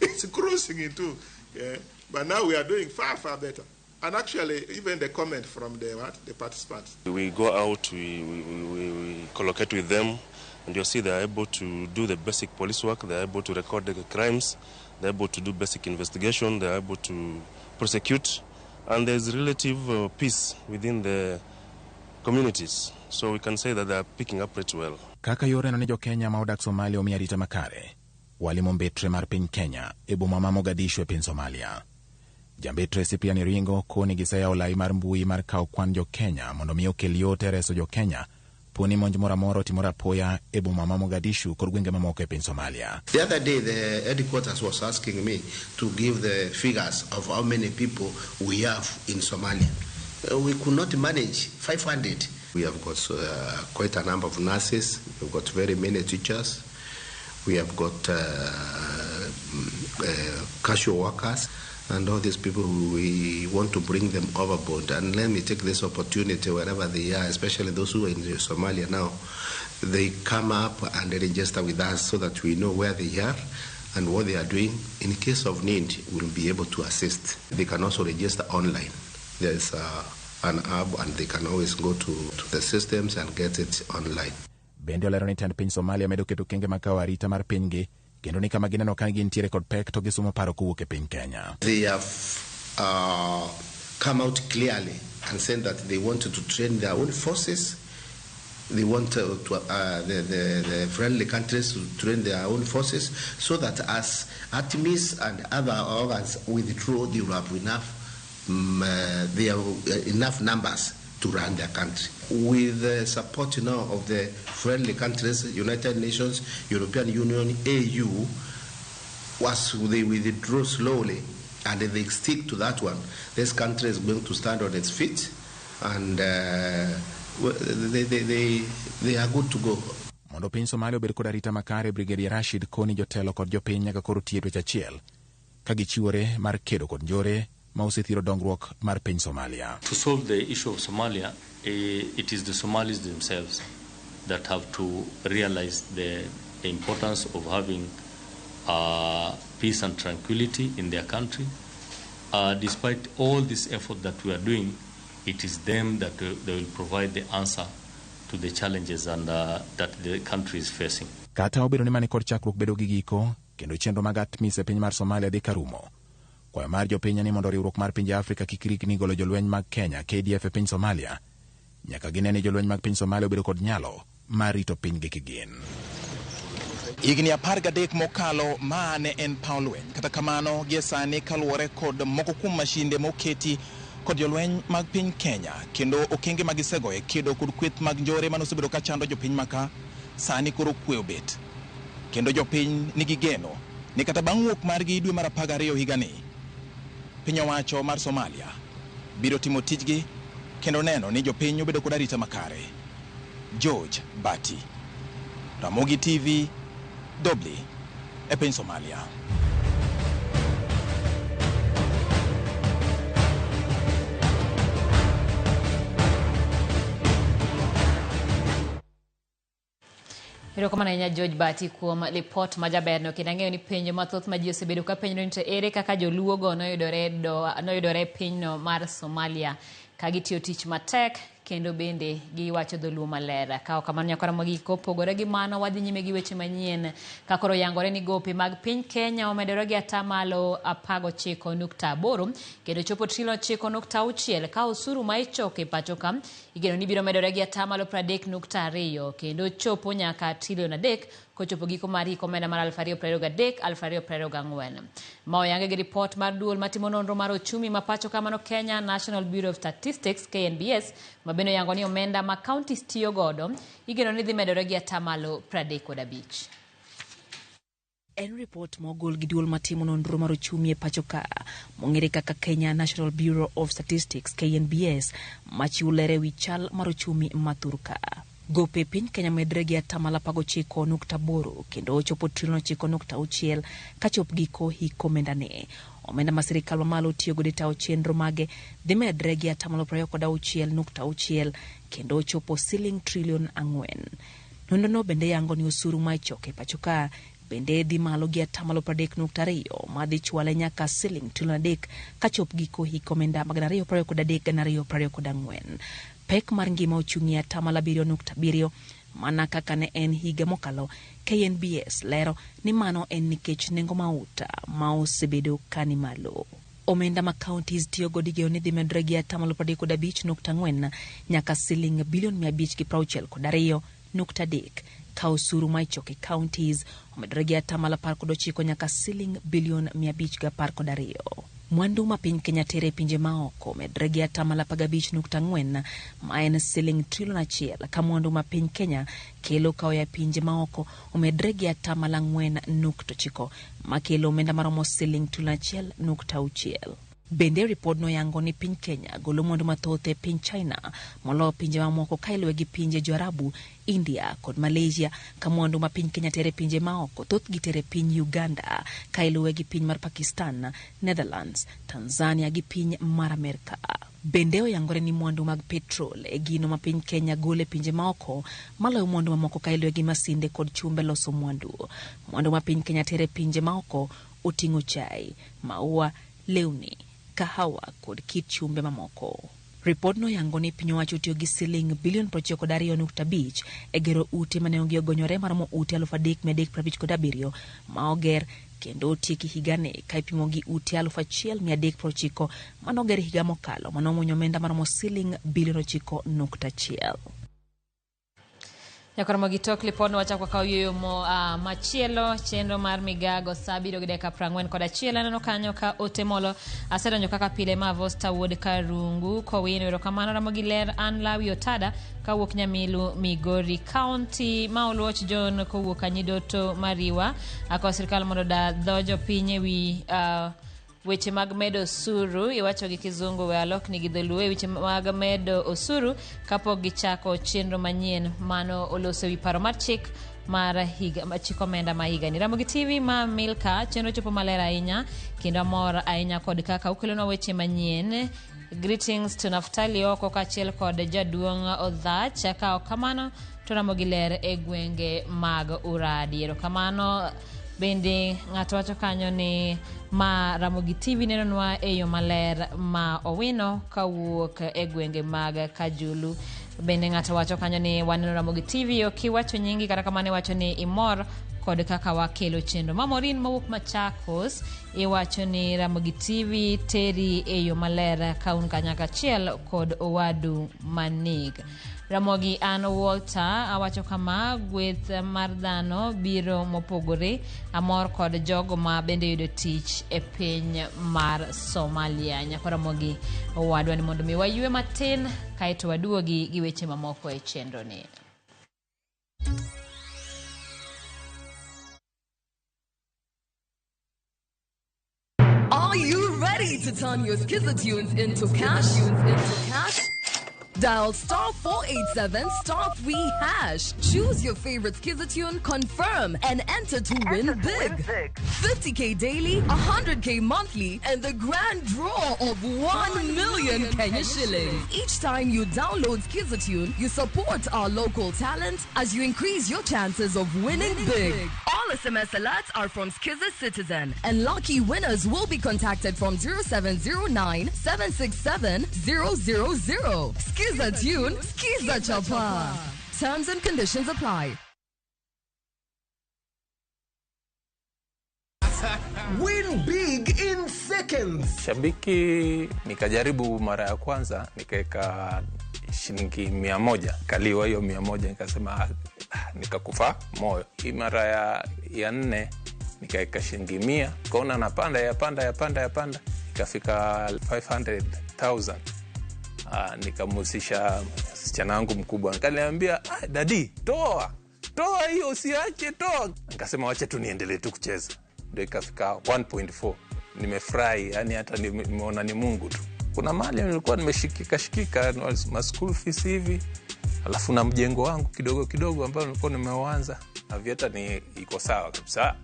it's crossing into Yeah. But now we are doing far, far better. And actually, even the comment from the participants. We go out, we collocate with them, and you'll see they are able to do the basic police work, they are able to record the crimes, they are able to do basic investigation, they are able to prosecute, and there's relative peace within the communities. So we can say that they are picking up pretty well. Kaka yore no ni jo Kenya ma odak Somalia omi arita makare, walimo mbetre mar piny Kenya e boma ma Mogadishu e piny Somalia. Jambetre Cyprian Ringo koni giseyawo lai mar mbui mar kawo kwan jo Kenya mondo mi okel yot e reso jo Kenya poni monj moro amora otimore apoya e boma ma Mogadishu kod gwenge mamoko e piny Somalia. The other day the headquarters was asking me to give the figures of how many people we have in Somalia. We could not manage 500. We have got quite a number of nurses, we've got very many teachers, we have got casual workers, and all these people, we want to bring them overboard. And let me take this opportunity wherever they are, especially those who are in Somalia now, they come up and they register with us so that we know where they are and what they are doing. In case of need, we'll be able to assist. They can also register online. There's an app and they can always go to the systems and get it online. Bende olero ni tend piny Somalia medo keto kenge makawo arita mar pinygi kendo ni kama gineno ka gintiere kod pek to gisumo paro kowuok e piny Kenya. They have come out clearly and said that they wanted to train their own forces. They want the friendly countries to train their own forces so that as ATMIS and other organs withdraw, they will have enough, they have enough numbers to run their country. With the support now of the friendly countries, United Nations, European Union, AU, as they withdraw slowly and they stick to that one, this country is going to stand on its feet and they are good to go. Mondo piny Somalia obed kod arita makare, Brigadier Rashid koni jotelo kod jopiny nyaka koro tie dweche achiel ka gichiwore mar kedo kod njore ma osethiro dongruok mar piny Somalia. To solve the issue of Somalia, it is the Somalis themselves that have to realize the importance of having peace and tranquility in their country. Despite all this effort that we are doing, it is them that they will provide the answer to the challenges and that the country is facing. Kata obedo ni mane kod chakruok bedo gi giko, kendo chenro mag ATMIS e piny mar Somalia dhi karumo. Kwayo mar jopiny ni mondo riwruok mar pinje Afrika kik rikni golo jolweny mag Kenya KDF e piny Somalia, nyaka gine ni jolweny mag piny Somalia obedo kod nyalo mar rito pinygi kigin. Higni 13 mokalo ma ne en paw lweny. Kata kamano gie sani kaluwore kod moko kuom mashinde moketi kod jolweny mag piny Kenya kendo okenge magisego e kedo kod kweth mag njore manosebedo ka chando jopiny maka, sani koro kwe obet. Kendo jopiny nigi geno ni kata bang' wuok margi dwe mar 12 higani, piny owacho mar Somalia biro timo tijgi kendo neno ni jopiny obedo kod arita makare. George Bati, Ramogi TV, Doble, e piny Somalia. Erokamano ahinya George Bati kuom lipot majaberno, kendo ang'eyo ni penjo mathoth ma ji osebedo ka penjo ni to ere kaka joluo go noyudore pinyno mar Somalia ka gitiyo tich matek kendo bende giwacho dholuo maler. Ka kamano nyakwara mogik, kopogore gi mano wadhi nyime gi weche manyien ka koro yangore ni gope mag piny Kenya omedore gi atamalo 19.8 kendo chopo trilion 9.6 ka osuru ma ichoko e pacho ka igeno ni biro medore gi atamalo 30.2 kendo chopo nyaka trilion 3 kochopo giko mar hik omenda mar 2023 2024. Ma oyange gi ripot mar duol matimo nonro mar ochumi ma pacho ka mano Kenya National Bureau of Statistics KNBS ma bende oyango ni omenda ma counties tiyo godo igeno ni dhi medore gi atamalo 35. En ripot mogol gi duol matimo nonro mar ochumi e pacho ka mong'ere kaka Kenya National Bureau of Statistics KNBS machiwo ler ewi chal mar ochumi ma thur ka. Gope piny Kenya medre gi atamalo 19.8 kendo ochopo trilion 9.6 kachop giko hik omenda ne. Omenda ma sirikal mamalo tiyo godo e tayo chenro mage dhi medre gi atamalo 26.6 kendo ochopo siling trilion 4. Nonrono bende yango ni osuru ma ichoko e pacho ka bende dhi malo gi atamalo 30.2 madhi chwale nyaka siling trilion 3 kachop giko hik omenda mag 2023 2024. Pek mar ngima ochung' e atamalo 7.7 mana kaka ne en higa mokalo. KNBS lero ni mano en nikech nengo mauta ma osebedo kani malo. Omenda ma counties tiyo godo igeno ni dhi medore gi atamalo 35.4 nyaka siling bilion 562.3 ka osuru ma ichoko e counties omedore gi atamalo 19 nyaka siling bilion 512. Mwandu ma piny Kenya tere e pinje maoko omedore gi atamalo 15.4 ma en siling trilion 1 ka mwandu ma piny Kenya kelo ka oya e pinje maoko omedore gi atamalo 4.9 makelo omenda maromo siling trilion 1.6. Bende ripodno yango ni piny Kenya golo mwandu mathoth e piny China moloyo pinje mamoko ka iluwe gi pinje Joarabu, India kod Malaysia, ka mwandu ma piny Kenya tere pinje maoko thothgi tere piny Uganda ka iluwe gi piny mar Pakistan, Netherlands, Tanzania gi piny mar Amerka. Bende oyangore ni mwandu mag petrol e gino ma piny Kenya golo e pinje maoko maloyo mwandu mamoko ka iluwe gi masinde kod chumbe loso mwandu. Mwandu ma piny Kenya tere pinje maoko oting'o chai, maua, lewni, kahawa kod kit chumbe mamoko. Ripodno yango ni piny owacho otiyo gi siling bilion 92.5 e gero ute ma nengogi ogonyore maromo ute 3,357 ma oger kendo otieki higani ka ipimo gi ute 1,390 manoger higa mokalo manomuonyo omenda maromo siling bilion 9.1. Nyakoromo gi tok lipodno wachako wakawo yueyo mo machielo chenro mar migago saa 7:41. Aneno kanyo ka ote molo asedonjo kaka pile ma Vosta Wuod Karungu Kowino, erokamano. Ramogi Ler an Lawi Otada kawuok Nyamilu Migori County. Ma Oluoch John kowuok Anyidoto Mariwa akwa sirikal mondo da dho jopiny ewi weche mag medo osuru, iwacho gi kizungu we alokni gi dholuo, weche mag medo osuru kapok gichako chenro manyien mano oloso wi paro mar chik mar higa chik omenda ma higani. Ramogi TV ma Milka chenro chopo maler ahinya kendo amor ahinya kod kaka ukelonwa weche manyien. Greetings to Naftali Oko kaachiel kod jaduong' Odhach. Ka ok kamano to Ramogi Ler e gwenge mag Uradi. Erokamano. Bende ng'ato wacho kanyo ni ma Ramogi TV nenonwa e yo maler ma Owino kawuok e gwenge mag Kajulu. Bende ng'ato wacho kanyo ni waneno Ramogi TV ok iwacho nyingi, kata kamano iwacho ni imor kod kaka wakelo chenro. Ma Maureen mawuok Machakos iwacho ni Ramogi TV teri e yo maler ka un kanyakla achiel kod owadu Manig. Ramogi an Walter awacho kama, gweth mar dhano biro mopogore, amor kod jogo ma bende yudo tich e piny mar Somalia. Nyako Ramogi owadwa ni mondo mi waywe matin kaeto waduogi gi weche mamoko e chenro ni. Are you ready to turn your Skiza tunes into cash? Dial star 487 star 3 hash. Choose your favorite Skiza tune, confirm, and enter to win big. 50K daily, 100K monthly, and the grand draw of 1 million Kenya shillings. Each time you download Skiza tune, you support our local talent as you increase your chances of winning big. All SMS alerts are from Skiza Citizen, and lucky winners will be contacted from 0709 767 000. Skiza tune, Skiza Chapa. Terms and conditions apply. Win big in seconds. Shabiki nikajaribu mara ya kwanza nikaweka shilingi 100, kaliwa hiyo 100, nikasema nikakufa moyo. Hii mara ya nne nikaweka shilingi 100, kaona napanda yapanda ikafika 500,000. Nikamhusisha msichana wangu mkubwa, akaniambia daddy, toa hiyo, usiache, toa. Nikasema wacha tu niendelee tu kucheza, ndio ikafika 1.4. Nimefurahi, yani hata nimeona ni Mungu tu. Kuna mali nilikuwa nimeshikika ma school fees hivi, alafu na mjengo wangu kidogo kidogo ambao nilikuwa nimeuanza. Aviator ni iko sawa kabisa,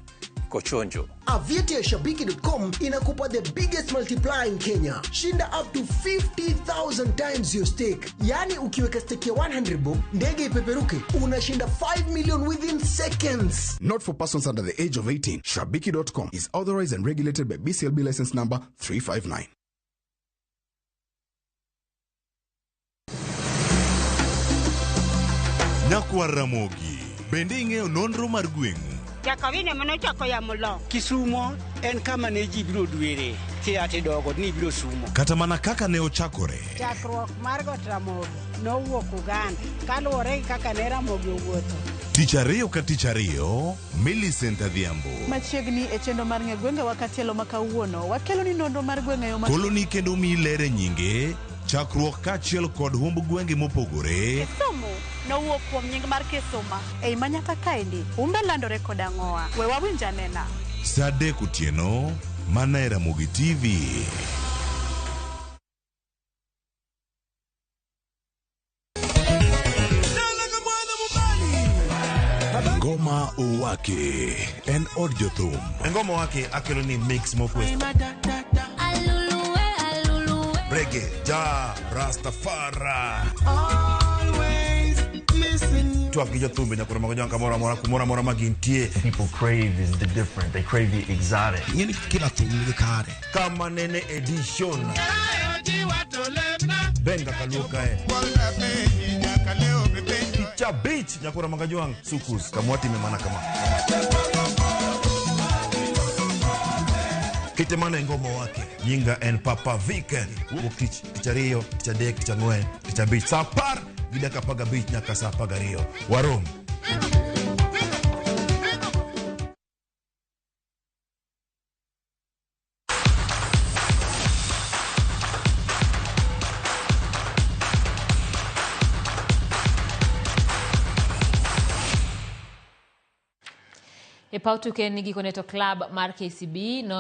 Kochonjo. Avieti ya shabiki.com inakupa the biggest multiplier in Kenya. Shinda up to 50,000 times your stake. Yaani ukiweka stake ya 100 bob, ndege ipeperuke, unashinda 5 million within seconds. Not for persons under the age of 18. Shabiki.com is authorized and regulated by BCLB license number 359. Nyakwar Ramogi, bende ing'eyo nonro mar gweng'u? Jakawine manochako yamo lo. Kisumo en kama ne ji biro dwere tiate dogo ni biro sumo. Kata mana kaka ne ochakore. Chakruok mar got Ramogi nowuok Uganda kaluwore gi kaka ne Ramogi owuotho. Tich ariyo ka tich ariyo, Millicent Adhiambo. Machiegni e chenro mar ng'e gwengewa katielo ma kawuono, wakelo ni nonro mar gwenge yo ma Koloni kendo miyi ler e nyinge, chakruok kaachiel kod humb gwenge mopogore. Kisumu nowuok kuom nying mar Kisuma. Ei manyaka kaendi, humbe landore kod ang'owa. We wawinj anena. Saa 3 otieno, mana e Ramogi TV. Ngoma Owake en od jothum. Ngoma Owake akelo ni mix mokwe. Reggae, ja, Rastafari. Twak gi jothumbe nyaka romo gi kamoro amora kumoro amora ma gintie. People crave is the different. They crave the exotic. Ing'eni kila thum nigi kare. Kama nene edition. Benga kaluo kae. Picha beach nyakura magajwang sukus kamwatime mana kama. Kite mana e ngoma wake. Nyinga en Papa Vic. Wuok tich, tich ariyo, tich adek, tich ang'wen, tich abich. Saa 10 gi dakika 15 nyaka saa 12. Warom. E paw tuke ni gikone to klab mar KCB no